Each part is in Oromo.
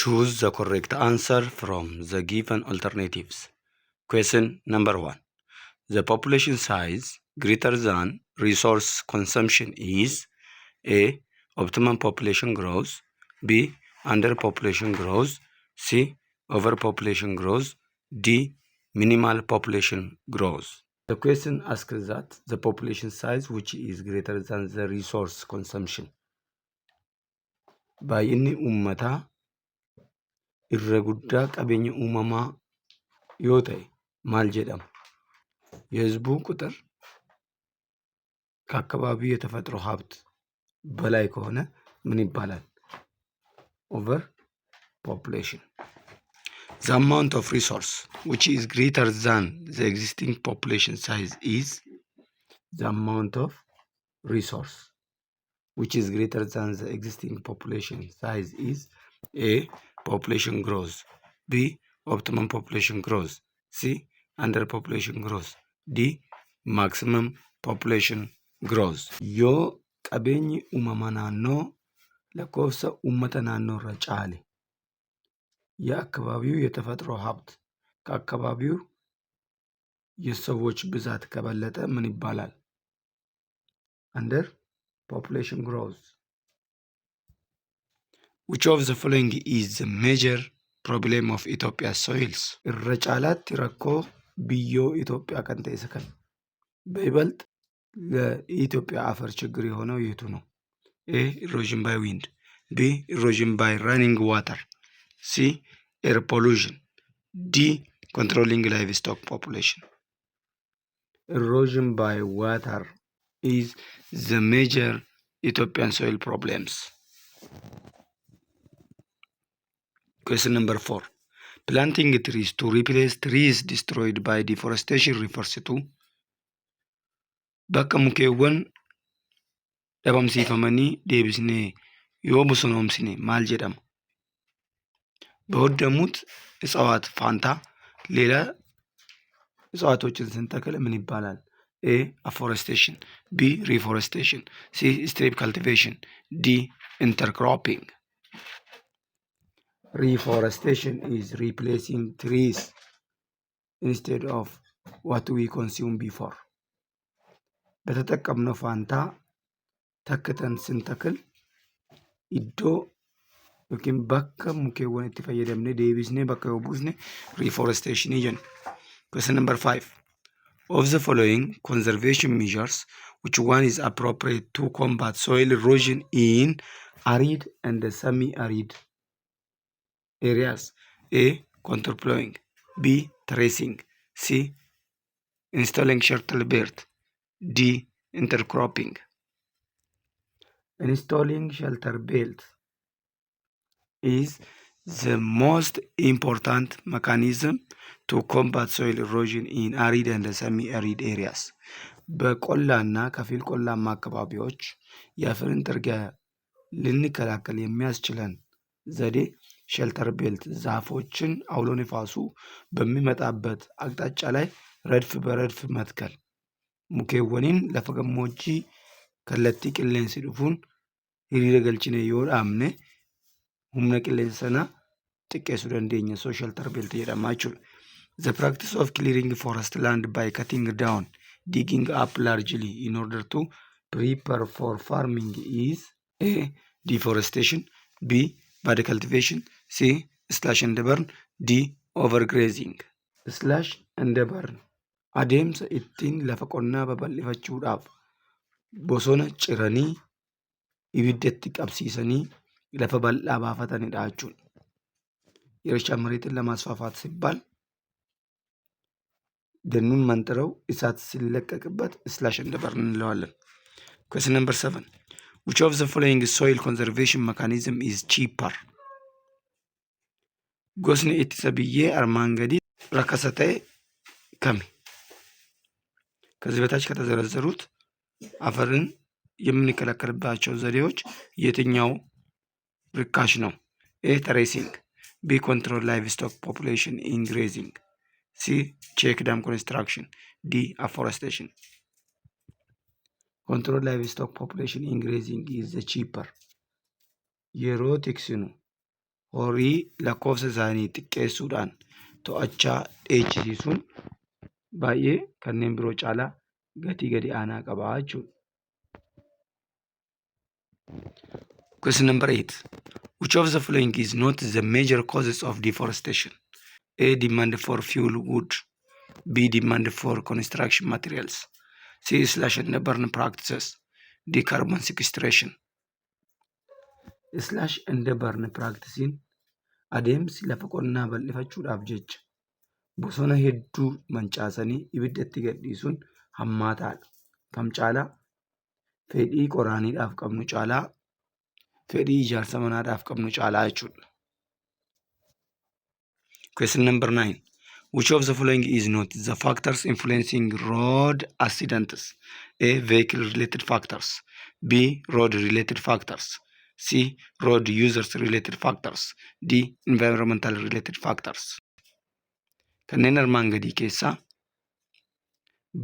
Choose the correct answer from the given alternatives. Question number 1. The population size greater than resource consumption is A. Optimum population growth, B. Underpopulation growth, C. Overpopulation growth, D. Minimal population growth. The question asks that the population size which is greater than the resource consumption. Baay'inni uummataa irra guddaa qabeenya uumamaa yoo ta'e maal jedhama? የህዝቡ ቁጥር ከአካባቢው የተፈጥሮ ሀብት በላይ ከሆነ ምን ይባላል? Over population. The amount of resource which is greater than the existing population size is, the amount of resource which is greater than the existing population size is A. Population growth, B. Optimum population growth, C. Underpopulation growth, D. Maximum population growth. Yoo qabeenyi uumama naannoo lakkoofsa uummata naannoo irra caale, የአካባቢው የተፈጥሮ ሀብት ከአካባቢው የሰዎች ብዛት ከበለጠ ምን ይባላል? Under population growth. Which of the following is the major problem of Ethiopia soils? Irra caalaatti rakkoo biyyoo Itoophiyaa kan ta'e isa kami? በይበልጥ ለኢትዮጵያ አፈር ችግር የሆነው የቱ ነው? A. Erosion by wind, B. Erosion by running water, C. Air pollution, D. Controlling livestock population. Erosion by water is the major Ethiopian soil problems. Question number 4. Planting trees to replace trees destroyed by deforestation refers to, bakka mukeewwan dhabamsiifamanii deebisnee yoo bosonoomsine maal jedhama? በወደሙት እጽዋት ፋንታ ሌላ እጽዋቶችን ስንተክል ምን ይባላል? A. Afforestation, B. Reforestation, C. Strip cultivation, D. Intercropping. Reforestation is replacing trees instead of what we consume before. በተጠቀምነው ፋንታ ተክተን ስንተክል iddoo yookiin bakka mukeewwan itti fayyadamne deebisnee bakka yoo buusne reforestation jenna. Question number 5. Of the following conservation measures, which one is appropriate to combat soil erosion in arid and semi-arid areas? A. Contour plowing, B. Terracing, C. Installing shelter belt, D. Intercropping. Installing shelter belt is the most important mechanism to combat soil erosion in arid and semi-arid areas. በቆላና ከፊል ቆላማ አካባቢዎች የአፈርን ጥርጊያ ልንከላከል የሚያስችለን ዘዴ shelter belt ዛፎችን አውሎ ንፋሱ በሚመጣበት አቅጣጫ ላይ ረድፍ በረድፍ መትከል mukeewwaniin lafa gammoojjii kallattii qilleensi dhufuun hiriira galchine yoo dhaabne humna qilleensa sanaa xiqqeessuu dandeenya. So shelter belt jedhama jechuudha. The practice of clearing forest land by cutting down, digging up largely in order to prepare for farming is A. Deforestation, B. Bad cultivation, C. Slash and burn, D. Overgrazing. Slash and burn adeemsa ittiin lafa qonnaa babal'ifachuudhaaf bosona ciranii ibiddatti qabsiisanii lafa bal'aa baafatanidha jechuudha. የእርሻ መሬትን ለማስፋፋት ሲባል ደኑን መንጥረው እሳት ሲለቀቅበት slash and burn እንለዋለን። Question number 7. Which of the following soil conservation mechanism is cheaper? Gosni ittisa biyyee armaan gadii rakasa ta'e kami? ከዚህ በታች ከተዘረዘሩት አፈርን የምንከላከልባቸው ዘዴዎች የትኛው ርካሽ ነው? A. Terracing, B. Control livestock population in grazing, C. Check dam construction, D. Afforestation. Control livestock population in grazing is the cheaper. Yeroo tiksinu Horii lakkoofsa isaanii xiqqeessuudhaan to'achaa dheechisiisuun baay'ee kanneen biroo caalaa gatii gadi aanaa qaba jechuudha. Question number 8. Which of the following is not the major causes of deforestation? A. Demand for fuel wood. B. Demand for construction materials. C. Slash and burn practices. D. Carbon sequestration. Slash and burn practicing adeemsi lafa qonnaa bal'ifachuudhaaf jecha bosona hedduu mancaasanii ibiddatti gadhiisuun hammaataadha. Kam caalaa? Fedhii qoraaniidhaaf qabnu caalaa, fedhii ijaarsa manaadhaaf qabnu caalaa jechuudha. Question number 9. Which of the following is not the factors influencing road accidents? A. Vehicle related factors. B. Road related factors. C. Road users related factors. D. Environmental related factors. Kanneen armaan gadii keessaa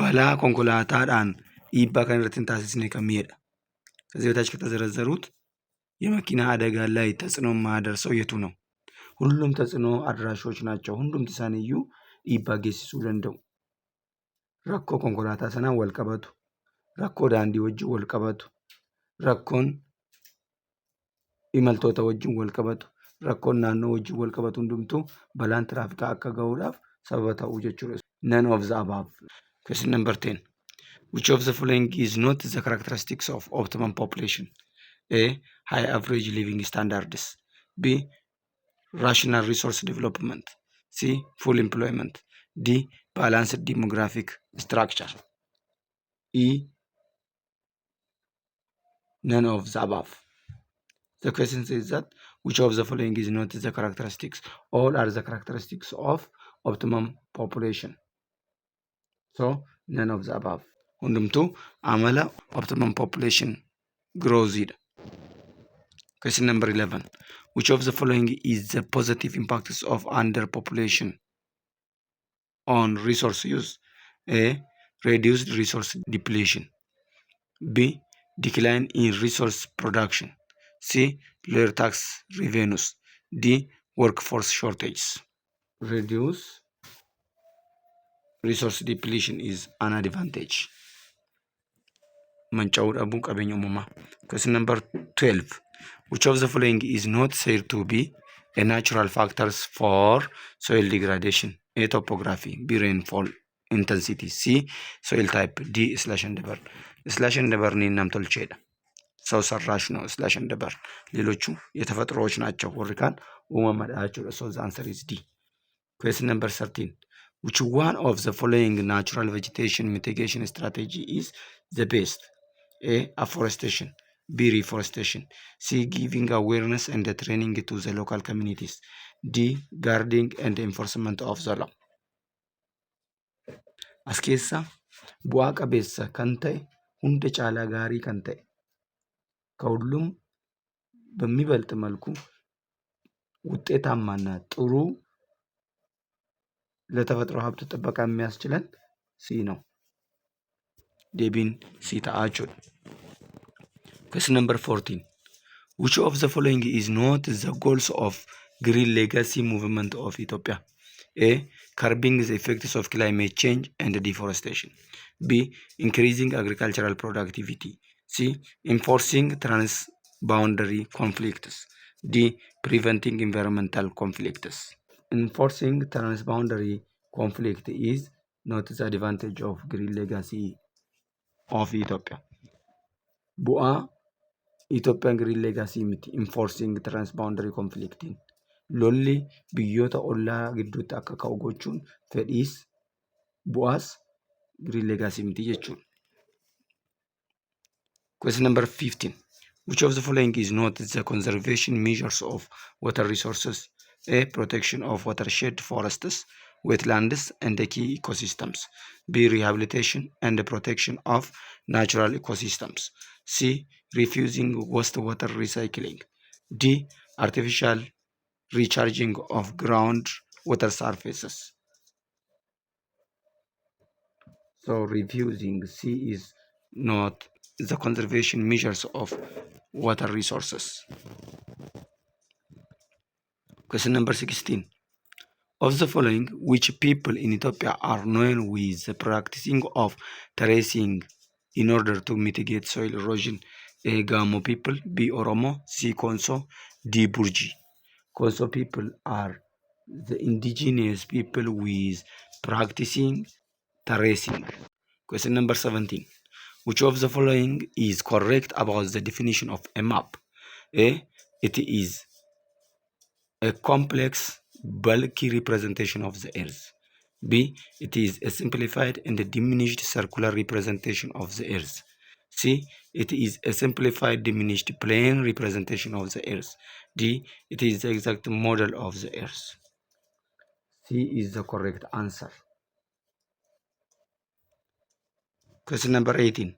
balaa konkolaataadhaan dhiibbaa kan irratti hin taasisne kamidha? ከዚህ በታች ከተዘረዘሩት የመኪና አደጋ ላይ ተጽዕኖ የማያደርሰው የቱ ነው? ሁሉም ተጽዕኖ አድራሾች ናቸው። Hundumti isaaniiyyuu dhiibbaa geessisuu danda'u. Rakkoo konkolaataa sanaan wal qabatu, rakkoo daandii wajjin wal qabatu, rakkoon imaltoota wajjin wal qabatu, rakkoon naannoo wajjin wal qabatu hundumtuu balaan tiraafikaa akka gahuudhaaf sababa ta'uu jechuudha. None of the above. Question number 10. Which of the following is not the characteristics of optimum population? A. High average living standards. B. Rational resource development. C. Full employment. D. Balanced demographic structure. E. None of the above. The question says that which of the following is not the characteristics? All are the characteristics of optimum population. So none of the above. Hundumtuu amala optimum population growthidha. Question number 11. Which of the following is the positive impacts of underpopulation on resource use? A. Reduced resource depletion. B. Decline in resource production. C. Lower tax revenues. D. Workforce shortages. Reduce resource depletion is an advantage. Manca'uu dhabuu qabeenya uumamaa. Question number 12. Which of the following is not said to be a natural factors for soil degradation? A. Topography. B. Rainfall intensity. C. Soil type. D. Slash and burn. Slash and burn namtolcheedha. ሰው ሰራሽ ነው slash and burn። ሌሎቹ የተፈጥሮዎች ናቸው። Warri kaan uumamadha jechuudha. So the answer is D. Question number 13. Which one of the following natural vegetation mitigation strategy is the best? A. Afforestation. B. Reforestation. C. Giving awareness and training to the local communities. D. Guarding and enforcement of the law. As keessa bu'aa qabeessa kan ta'e, hunda caalaa gaarii kan ta'e, ከሁሉም በሚበልጥ መልኩ ውጤታማና ጥሩ ለተፈጥሮ ሀብት ጥበቃ የሚያስችለን C ነው። Deebiin C ta'a jechuudha. Question number 14. Which of the following is not the goals of Green Legacy Movement of Ethiopia? A. Curbing the effects of climate change and deforestation. B. Increasing agricultural productivity. C. Enforcing transboundary conflicts. D. Preventing environmental conflicts. Enforcing transboundary conflict is not the advantage of Green Legacy of Ethiopia. Bu'aa Itoophiyaan Green Legacy miti enforcing transboundary conflictiin. Lolli biyyoota ollaa gidduutti akka ka'u gochuun fedhiis bu'aas Green Legacy miti jechuudha. Question number 15. Which of the following is not the conservation measures of water resources? A. Protection of watershed forests, wetlands, and the key ecosystems. B. Rehabilitation and the protection of natural ecosystems. C. Refusing wastewater recycling. D. Artificial recharging of ground water surfaces. So refusing C is not the conservation measures of water resources. Question number 16. Of the following, which people in Ethiopia are known with the practicing of terracing in order to mitigate soil erosion? A. Gamo people, B. Oromo, C. Konso, D. Burji. Konso people are the indigenous people with practicing terracing. Question number 17. Which of the following is correct about the definition of a map? A. It is a complex, bulky representation of the earth. B. It is a simplified and diminished circular representation of the earth. C. It is a simplified, diminished plane representation of the earth. D. It is the exact model of the earth. C is the correct answer. Question number 18.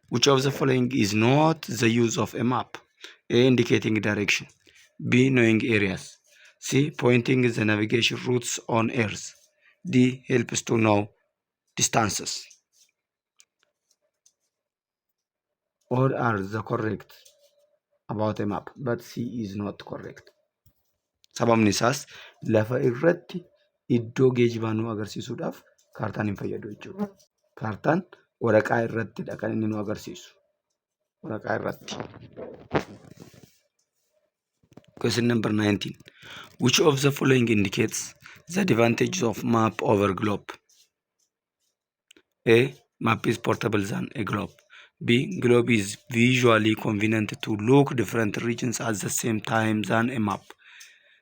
Which of the following is not the use of a map? A. Indicating direction. B. Knowing areas. C. Pointing the navigation routes on earth. D. Helps to know distances. All are the correct about a map, but C is not correct. Sababni isaas lafa irratti iddoo geejibaa nu agarsiisuudhaaf kaartaan hin fayyadu jechuudha. Kaartaan waraqaa irrattidha kan inni nu agarsiisu. Waraqaa irratti. Question number 19. Which of the following indicates the advantages of map over globe? A. Map is portable than a globe. B. Globe is visually convenient to look different regions at the same time than a map.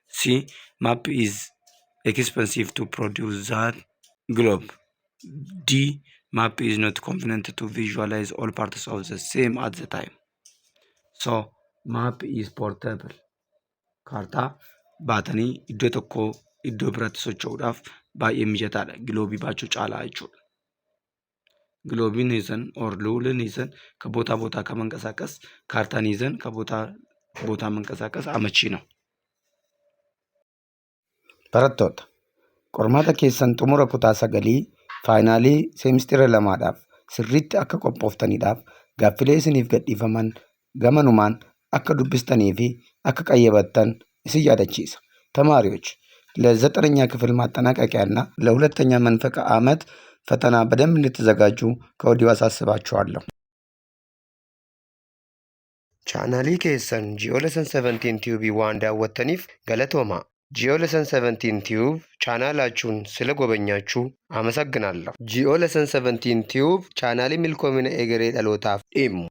C. Map is expensive to produce than globe. D. Map is not convenient to visualize all parts of the same at the time. So, map is portable. Kaartaa baatanii iddoo tokkoo iddoo biraatti socho'uudhaaf baay'ee mijataadha. Giloobii baachuu caalaa jechuudha. ግሎቢን ይዘን or ሉልን ይዘን ከቦታ ቦታ ከመንቀሳቀስ ካርታን ይዘን ከቦታ ቦታ መንቀሳቀስ አመቺ ነው። Barattoota, qormaata keessan xumura kutaa sagalii faayinaalii seemistira lamaadhaaf sirriitti akka qophooftaniidhaaf gaaffilee isiniif gadhiifaman gamanumaan akka dubbistanii fi akka qayyabattan isin yaadachiisa. ተማሪዎች፣ ለዘጠነኛ ክፍል ማጠናቀቂያና ለሁለተኛ መንፈቀ ዓመት ፈተና በደንብ እንድትዘጋጁ ከወዲሁ አሳስባችኋለሁ። Chaanaalii keessan Ji'oolessan 17 Tube waan daawwattaniif galatoomaa. Ji'oolessan 17 Tube ቻናላችሁን ስለጎበኛችሁ አመሰግናለሁ። Ji'oolessan 17 Tube chaanaalii milkoomina egeree dhalootaaf dhimmu.